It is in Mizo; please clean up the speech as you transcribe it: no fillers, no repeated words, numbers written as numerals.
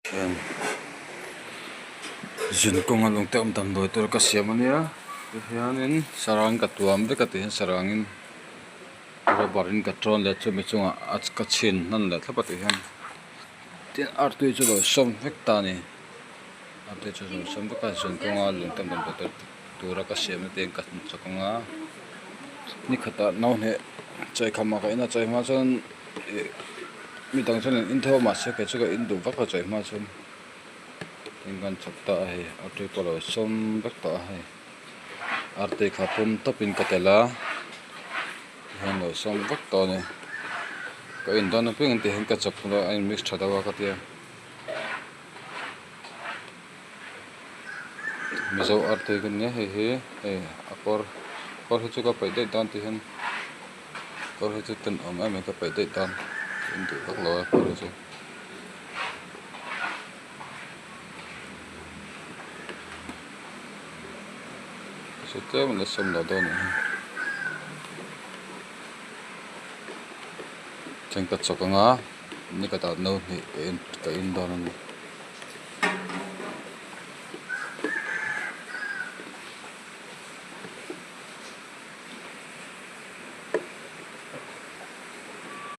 Hian zunkawnga lungte awm damdawi tur ka siam ania tihianin sarang ka tuam vek a tihian sarangin rubber in ka tawn leh chumi chungah a ka chhin hnan leh thlap a tihian tin artui chu a lo sawm vek ta a ni artui chu a lo sawm vek a zunkawnga lungte awm damdawi tura ka siam na te ka chawk anga ni khatah no hnih chawihkham ah ka in a chawih hma chuan. Ih mi dang chuan an in tho a mahse kei chu ka in duh vak a chawih hma chuan tin kan chhawp ta a hei artui pawh a lo sawm vek tawh a hei artui kha pum tawp in ka telh a tihian a lo sawm vek tawh a ni ka in dawn apiang in tihian ka chawp a a in mix tha deuh a ka tia mizo artui ka nia hei hi hei a kawr kawr hi chu ka peih daih dawn tihian. Kawr hi chu tenawm em em ka peih daih tan in duh vak lo a kawr hi chu. Chu tlem an la sawm lo dawn anih hi. Chuan ka chawk anga ni ka dah no hnih ka in dawn a ni.